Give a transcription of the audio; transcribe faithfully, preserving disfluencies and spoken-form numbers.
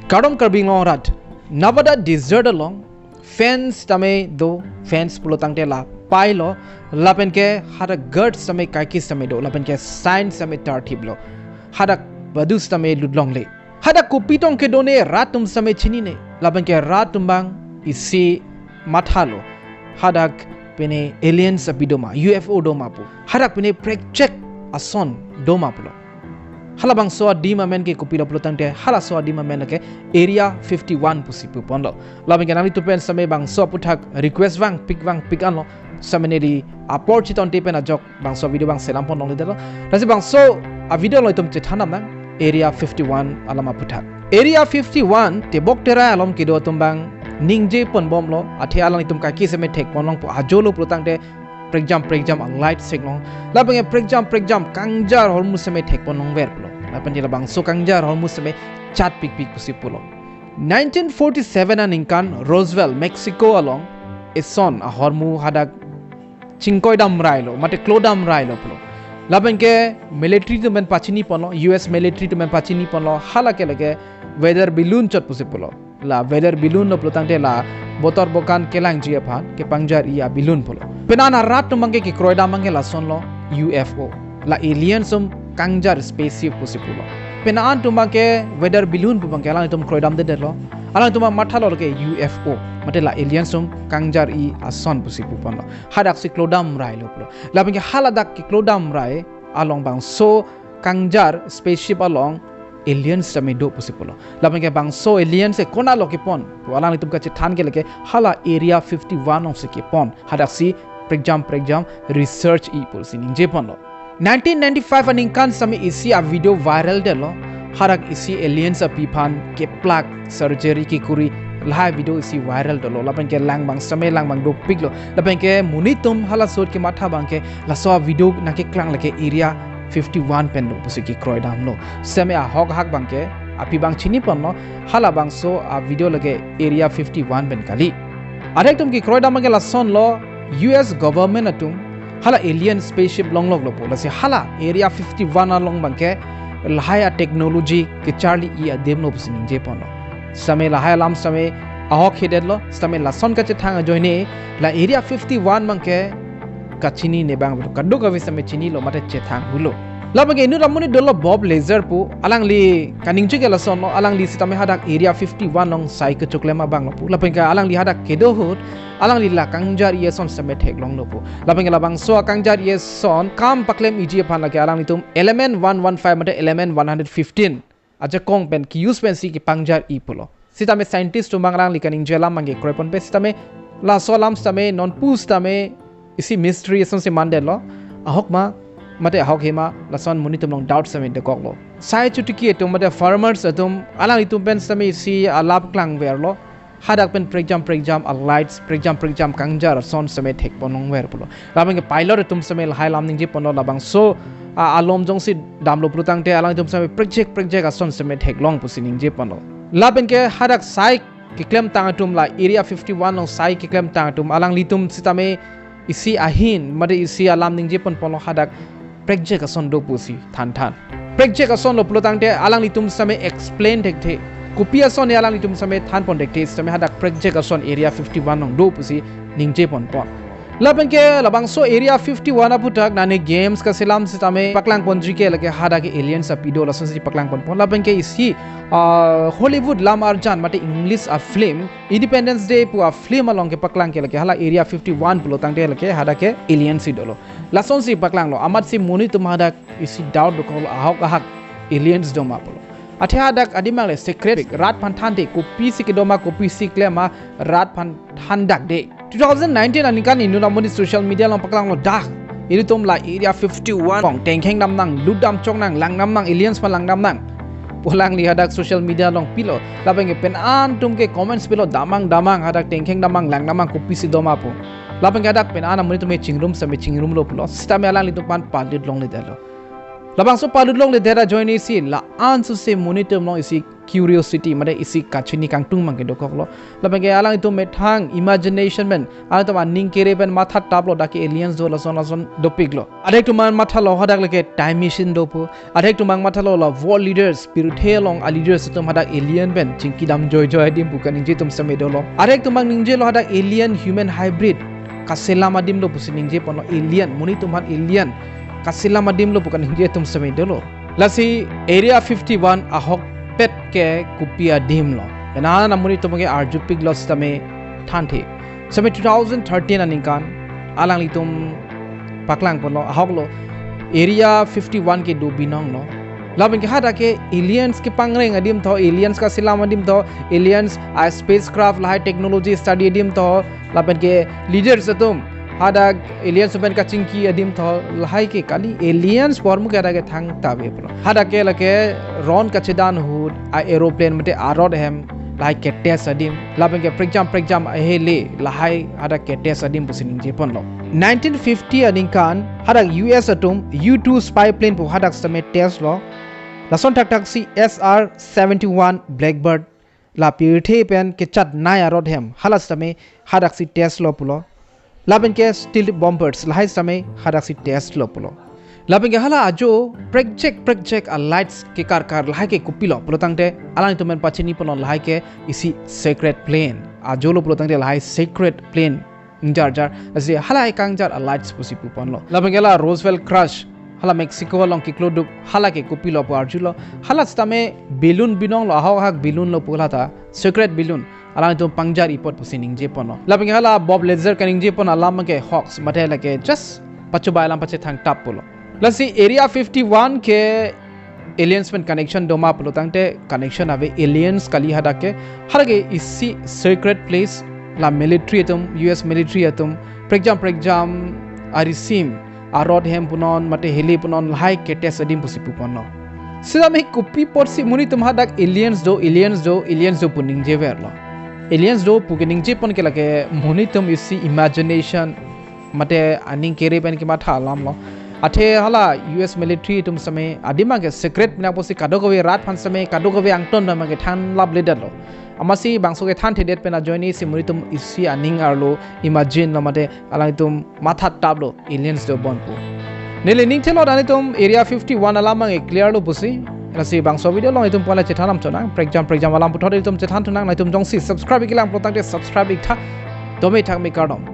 Kardom Karbi Anglong arat, Nevada Desert along fence tame do, fence pulo tangte la pailo, lapen ke hadak guards tame kaike tame do, lapen ke signs tame tarthiplo. Hadak badu tame lutlongle. Hadak kopi tong kedo ne rat atum tame chinine, lapen ke rat atum abang isi mathalo. Hadak pine aliens api doma, U F O doma pu. Hadak pine prekjak ason doma pulo. Halabangso adim amen ke kopilo pulo tangte, halaso adim amen lake Area fifty-one pusi puponlo. Lapen ke nanglitum pen tame bangso aputhak request vangpik vangpik anlo, tame neli apor chitonte pen ajok bangso video abang selam pon longledetlo. Lasi bangso avideo along itum chethan damnang Area fifty-one alam aputhak. Area fifty-one tebok terai along kedo atum abang ningje ponbomlo, athe alanglitum kaike tame thekpon longpo, ajolo pulo tangte prekjam prekjam alight theklong. Lapen ke prekjam prekjam kangjar ahormu tame thekpon longver pulo. Lapen ke labangso kangjar ahormu tame chatpikpik pusi pulo. Nineteen forty-seven aningkan Roswell, Mexico along eson ahormu hadak chingkoi damrailo, mate klo damrailo pulo. Lapen ke military atum pen pachini ponlo, U S military atum pen pachini ponlo, halake lake weather balloon chot pusi pulo. La weather balloon lo pulo tangte la botor bokan kelangji aphan kepangjar-i aballoon pulo. Penang arat atum abang ke kekroi dam abang ke lasonlo, U F O. La aliens atum kangjar spaceship pusi pulo. Penang atum abang ke weather balloon pu abang ke alanglitum kroi damdedetlo. Alanglitum abang mathalo ke U F O, mate la aliens atum kangjar-i ason pusi puponlo. Hadaksi klo damrailo pulo. Lapen ke haladak keklo damrai along bangso kangjar spaceship along aliens tame do pusi pulo. Lapen ke bangso aliens ke konatlo kepon pu alanglitum kachethan ke lake hala Area fifty-one alongsi kepon. Hadaksi prekjam prekjam research-i pusi ningje ponlo. Nineteen ninety-five aningkan tame isi avideo viral detlo. Hadak isi aliens api aphan keplak surgery kekuri, lahai video isi viral dolo. Lapen ke lang abang tame lang abang dopiklo. Lapen ke monit atum halaso ahut kematha abang ke laso avideo nangkeklang lake Area fifty-one pen do pusi kekroi damlo. Tame ahok ahak abang ke api abang chini ponlo, halabangso avideo lake Area fifty-one pen kali. Adek atum kekroi dam abang ke lasonlo, U S government atum hala alien spaceship longloklo pu. Lasi hala Area fifty-one along abang ke lahai atechnology kecharli-i adim lo pusi ningje ponlo. Tame lahai alam tame ahok hedetlo, tame lason kachethang ajoine la Area fifty-one abang ke kachinine abang pulo. Kadokave tame chinilo mate chethang hulo. Lapen ke inut amonit dolo Bob Lazar pu, alangli kaningje ke lasonlo, alangli sitame hadak Area fifty-one along sai kechoklem abanglo pu. Lapen ke alangli hadak kedo ahut alangli la kangjar-i ason tame theklonglo pu. Lapen ke labangso akangjar-i ason kam paklem-iji aphan lake alanglitum element one one five mate element one hundred fifteen ajakong pen ke-use pensi kepangjar-i pulo. Sitame scientist atum abang alangli kaningje alam abang kekroi ponpe, sitame laso alam sitame nonpu sitame isi mystery asonsi mandetlo. Ahok ma mate ahok he ma, lason monit atum along doubt tame dekoklo. Sai chotiki atum mate farmers atum alanglitum pen sitame isi alap klangverlo. Hadak pen prekjam prekjam alights, prekjam prekjam kangjar ason tame thekpon longver pulo. Lapen ke pilot atum tame lahai alam ningje ponlo, labangso a, alom jongsi damlo pulo tangte alanglitum tame prekjak prekjak ason tame theklong pusi ningje ponlo. Lapen ke hadak sai keklemtang atum, la Area fifty-one along sai keklemtang atum alanglitum sitame isi ahin mate isi alam ningje ponponlo, hadak prekjak ason do pusi thanthan. Prekjak ason lo pulo tangte alanglitum sitame explain thekthe. Kopi ason ne alanglitum sitame thanpon thekthe, sitame hadak prekjak ason Area fifty-one along do pusi ningje ponpon. Lapen ke labangso Area fifty-one aputhak nane games kaselam sitame paklangponji ke lake hadak ke aliens api do, lasonsi paklangponpon. Lapen ke isi, ah, Hollywood lam arjan mate English a film Independence Day pu a film along kepaklang ke lake hala Area fifty-one pulo tangte lake hadak ke aliens si dolo. Lasonsi paklanglo, amatsi monit atum hadak isi doubt dokoklo, ahok ahak aliens doma pulo. Athe hadak adim abang le secret, rat aphan thanthe, kopisi kedoma, kopisi klema, rat aphan thandakde. Two thousand nineteen aningkan inut amonit social media along paklanglo dak, ilitum la Area fifty-one along tengkheng damnang, lut damchoknang, langdamnang, aliens aphan langdamnang pu alangli hadak social media along pilo. Lapen ke penang atum ke comments pilo, damnang damnang, hadak tengkheng damnang, langdamnang, kopisi doma pu. Lapen ke hadak penang amonit atum ke chingrum tame chingrumlo pulo, sitame alanglitum aphan palit longledetlo. Labangso palut longledet ajoine si la-an suse monit atum along isi curiosity mate isi kachini kangtung abang ke dokoklo. Lapen ke alanglitum methang imagination pen alangtum aning kere pen mathataplo dak ke aliens do lason lason dopiklo. Adhek atum abang mathalo hadak lake time machine do pu. Adhek atum abang mathalo la world leaders, pirthe along a leaders atum hadak alien pen chingkidam joijoi adim pu kaningje atum seme dolo. Adhek atum abang ningjelo hadak alien human hybrid kaselam adim lo pusi ningjeponlo, alien, monit atum aphan alien kaselam adim lo pu kaningje atum seme dolo. Lasi Area fifty-one ahokpet ke kopi adim lo, ena na monit atum ke arjupiklo sitame thanthe. Sitame two thousand thirteen aningkan alanglitum paklangponlo, ahoklo, Area fifty-one ke do binonglo. Lapen ke hadak ke aliens kepangreng adim tho, aliens kaselam adim tho, aliens a spacecraft lahai technology study adim tho, lapen ke leaders atum hadak aliens atum pen kachingki adim tho, lahai ke kali, aliens pormu ke hadak ke thangta ave pulo. Hadak ke lake ron kachedan ahut a aeroplane mate a rod ahem lahai ke test adim, lapen ke prekjam prekjam ahele lahai hadak ke test adim pusi ningjeponlo. Nineteen fifty aningkan hadak U S atum U two spy plane pu hadak sitame test lo. Lason thakthak si S R seventy-one Blackbird la pirthe pen kechatnei a rod ahem hala sitame hadak si test lo pulo. Lapen ke stealth bombers lahai sitame hadak si test lo pulo. Lapen ke hala ajo prekjak prekjak a lights kekarkar lahai ke kopilo pulo tangte alangtum pen pachiniponlo, lahai ke isi secret plane ajo lo pulo tangte lahai secret plane ingjarjar, lasi halahai kangjar a lights pusi puponlo. Lapen ke la Roswell crash hala Mexico along keklodup hala ke kopilo pu arjulo. Hala sitame balloon binonglo, ahok ahak balloon lo pu hala ta secret balloon alangtum pangjar ipot pusi ningjeponlo. Lapen ke hala Bob Lazar kaningjepon alam ke hoax mate lake just pachobai alam pachethangtap pulo. Lasi Area fifty-one ke aliens pen connection doma pulo tangte connection ave, aliens kali hadak ke. Hadak ke isi secret place, la military atum, U S military atum prekjam prekjam arisim a rod ahem punon mate hele punon lahai ke test adim pusi puponlo. Sitame kopi apotsi monit atum hadak aliens do, aliens do, aliens do pu ningjeverlo. Aliens do pu keningjepon ke lake monit atum isi imagination mate aning kere pen kematha alam lo. Athe hala U S military atum sitame adim abang ke secret nangpo si kadokave rat aphan sitame kadokave angton abang ke thanlapledetlo. Amatsi bangso ke thanthedet pen ajoine si monit atum isi aning arlo imagine lo mate alangtum mathataplo aliens do bon pu. Neli ning thelo dan itum Area fifty-one alam abang ke clear lo pusi. Lasi bangso video along itum pala chethan lam chonang, prekjam prekjam alam puthot itum chethan thunang, nangtum jongsi subscribe iklang pulo tangte subscribe iktha. Tome thak me kardom.